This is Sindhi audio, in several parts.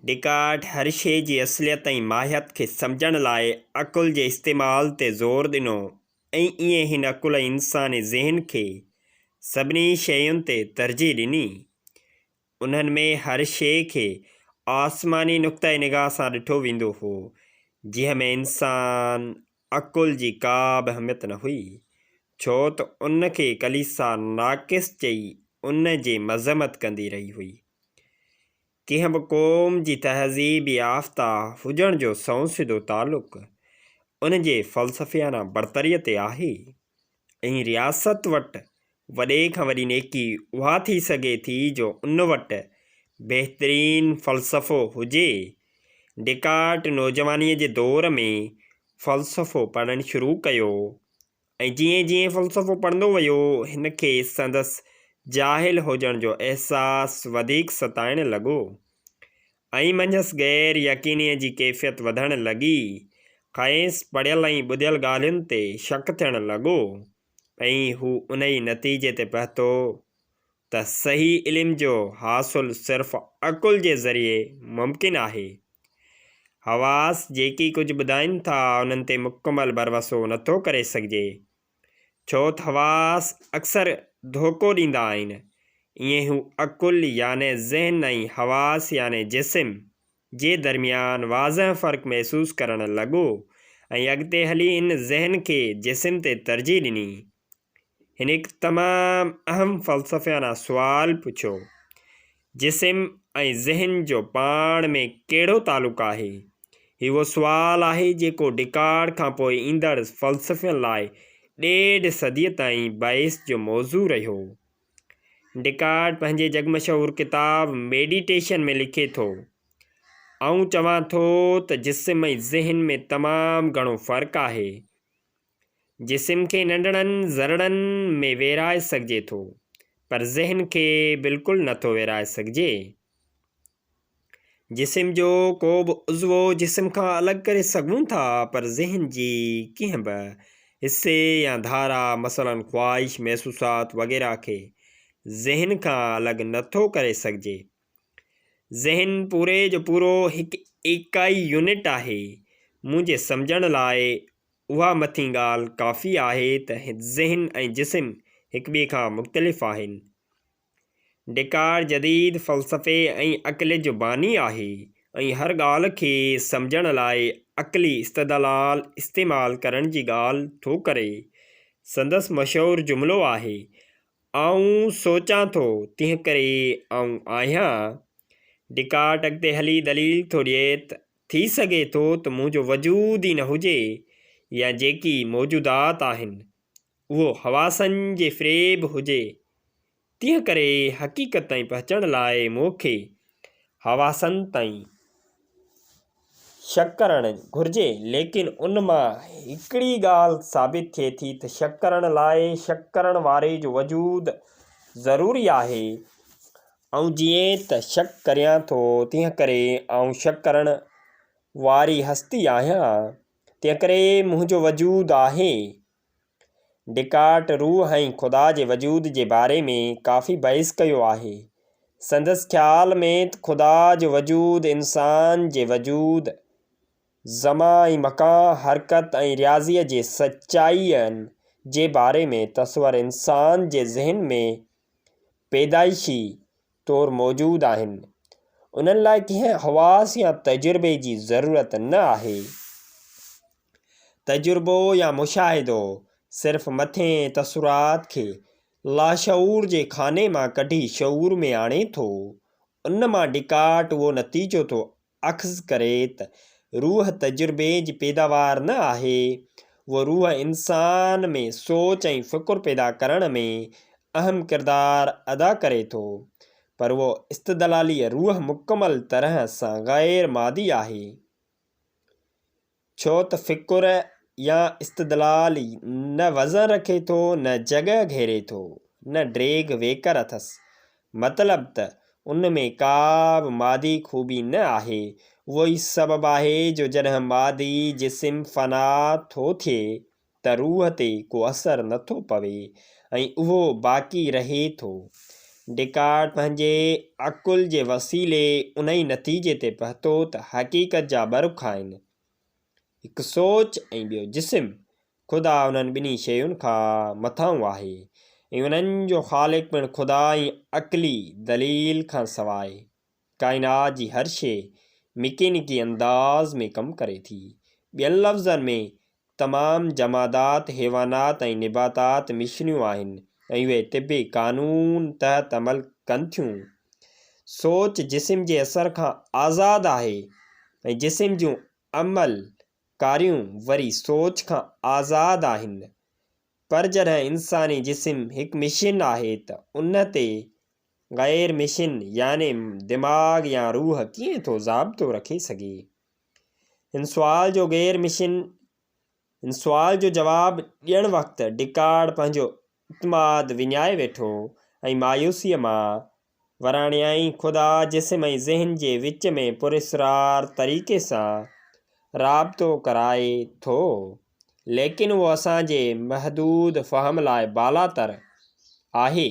ڊيڪارٽ هر شيء جي اصليت ۽ ماهيت کي سمجهڻ لاء عقل جي استعمال تي زور ڏنو ۽ ائين هن عقل ۽ انساني ذهن کي سڀني شين تي ترجيح ڏني. انهن ۾ هر شيء کي آسماني نقطه نگاهه سان ڏٺو ويندو هو، جنهن ۾ انسان عقل جي ڪا به اهميت نه هئي، ڇو ته ان کي ڪليسا ناقص چئي ان جي مذمت ڪندي رهي هئي. ڪنهن به قوم جي تهذيب يافته هجڻ جو سنئون سڌو تعلق ان جي فلسفيانه برتريء تي آهي ۽ رياست وٽ وڏي کان وڏي نيڪي اها ٿي سگهي ٿي جو ان وٽ بهترين فلسفو هجي. ڊيڪارٽ نوجوانيء جي دور ۾ فلسفو پڙهڻ شروع ڪيو. ۽ جيئن جيئن فلسفو پڙهندو ويو، هن کي سندس جاهل هجڻ جو احساس وڌيڪ ستائڻ لڳو ۽ منجهس غير يقينيء جي ڪيفيت وڌڻ لڳي. کانئس پڙهيل ۽ ٻڌيل ڳالهين تي شڪ ٿيڻ لڳو ۽ هو انهيء نتيجي تي پهتو ته صحيح علم جو حاصل صرف عقل جي ذريعي ممڪن آهي. حواس جيڪي ڪجهه ٻڌائين ٿا انهن تي مڪمل ڀروسو نٿو ڪري سگهجي، ڇو ته حواس اڪثر ڌوڪو ڏيندا آهن. ائين هو عقل يعني ذهن ۽ حواس يعني جسم جي درميان واضح فرق محسوس ڪرڻ لڳو ۽ اڳتي هلي ان ذهن کي جسم تي ترجيح ڏني. هن هڪ تمام اهم فلسفيانه سوال پڇيو، جسم ۽ ذهن جو پاڻ ۾ ڪهڙو تعلق آهي؟ هي اهو سوال آهي جيڪو ڊيڪارٽ کان پوء ايندڙ فلسفين لاء ڏيڍ صديء تائين بحث جو موضوع رهيو. ڊيڪارٽ پنهنجي جڳ مشهور ڪتاب ميڊيٽيشن ۾ لکي ٿو، آئون چوان ٿو ته جسم ۽ ذهن ۾ تمام گهڻو فرق آهي. جسم کي ننڍڙن ذرڙن ۾ ورهائي سگهجي ٿو، پر ذهن کي بلڪل نٿو ورهائي سگهجي. جسم جو ڪو به عضوو جسم کان الڳ ڪري سگهون ٿا، پر ذهن جي ڪنهن به حصي يا ڌارا مثلاً خواهش، محسوسات وغيره کي ذهن کان الڳ نٿو ڪري سگهجي. ذهن پوري جو پورو هڪ ايڪائي Unit آهي. منهنجي سمجهڻ لاء اها مٿين ڳالهه ڪافي آهي ته ذهن ۽ جسم هڪٻئي کان مختلف آهن. ڊيڪارٽ جديد فلسفي ۽ عقليت جو باني آهي ۽ هر ڳالهه کي سمجهڻ لاء عقلي استدلال استعمال ڪرڻ جي ڳالهه ٿو ڪري. سندس مشهور جملو آهي، آئون سوچان ٿو، تنهنڪري آئون آهيان. ڊيڪارٽ اڳتي هلي دليل ٿو ڏئي ته ٿي سگهي ٿو ته منهنجو وجود ئي نه هجي يا جيڪي موجودات آهن، اهو حواسن جي فريب هجي، تنهنڪري حقيقت تائين پهچڻ لاء مون کي حواسن تائين شڪ ڪرڻ گهرجي، ليڪن ان مان هڪڙي ڳالهه ثابت ٿئي ٿي ته شڪ ڪرڻ لاء شڪ ڪرڻ واري جو وجود ضروري آهي. آئون جيئن ته شڪ ڪريان ٿو، تنهنڪري آئون شڪ ڪرڻ واري هستي آهيان، تنهنڪري منهنجو وجود آهي. ڊيڪارٽ روح ۽ خدا جي وجود جي باري ۾ ڪافي بحث ڪيو آهي. سندس خيال ۾ ته خدا جو وجود انسان جي وجود، زمان ۽ مڪان، حرڪت ۽ رياضيء جي سچائين جي باري ۾ تصور انسان جي ذهن ۾ پيدائشي طور موجود آهن، انهن لاء ڪنهن حواس يا تجربي جي ضرورت نه آهي. تجربو يا مشاهدو صرف مٿين تصورات کي لاشعور جي خاني مان ڪڍي شعور ۾ آڻي ٿو. ان مان ڊيڪارٽ اهو نتيجو ٿو اخذ ڪري ته روح تجربي جي پيداوار نه آهي، اهو روح انسان ۾ سوچ ۽ فڪر پيدا ڪرڻ ۾ اهم ڪردار ادا ڪري ٿو، پر اهو استدلالي روح مڪمل طرح سان غير مادي آهي. ڇو ته فڪر يا استدلال نه وزن رکي ٿو نه جڳهه گهيري ٿو نه ڊيگهه ويڪر اٿس. مطلب ته ان ۾ ڪا به مادي خوبي نه آهي. اهو ئي سبب آهي جو جڏهن مادي جسم فنا ٿو ٿئي ته روح تي ڪو اثر نه ٿو پوي ۽ اهو باقي رهي ٿو. ڊيڪارٽ پنهنجي عقل جي وسيلي انهي نتيجي تي پهتو ته حقيقت جا ٻه رخ آهن، هڪ سوچ ۽ ٻيو جسم. خدا انهن ٻنهي شين کان مٿانهون آهي ۽ انهن جو خالق پڻ خدا ۽ عقلي دليل کان سواء ڪائنات جي هر شيء مڪينڪي انداز ۾ ڪم ڪري ٿي. ٻين لفظن ۾ تمام جمادات، حيوانات ۽ نباتات مشنيون آهن ۽ اهي طبي قانون تحت عمل ڪن ٿيون. سوچ جسم جي اثر کان آزاد آهي ۽ جسم جون عمل ڪاريون وري سوچ کان آزاد آهن. پر جڏهن انساني جسم هڪ مشن آهي ته ان تي غير مشن يعني دماغ يا روح ڪيئن ٿو ضابطو رکي سگهي؟ هن سوال جو غير مشن هن سوال جو جواب ڏيڻ وقت ڊڪارڊ پنهنجو اعتماد وڃائي ويٺو ۽ مايوسيء مان وراڻيائين، خدا جسم ۽ ذهن جي وچ ۾ پراسرار طريقي سان رابطو ڪرائي ٿو، ليڪن اهو اسان جي محدود فهم لاء بالاتر آهي.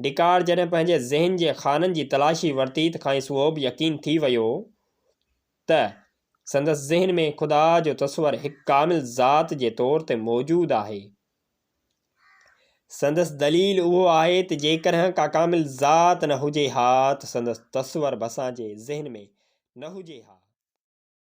ڊڪارڊ جڏهن پنهنجي ذهن جي خانن جي تلاشي ورتي ته کانئس اهو به يقين ٿي ويو ته سندس ذهن ۾ خدا جو تصور هڪ ڪامل ذات جي طور تي موجود آهي. سندس دليل اهو آهي ته جيڪڏهن ڪا ڪامل ذات نه هجي ها ته سندس تصور به اسان جي ذهن ۾ نه هجي ها.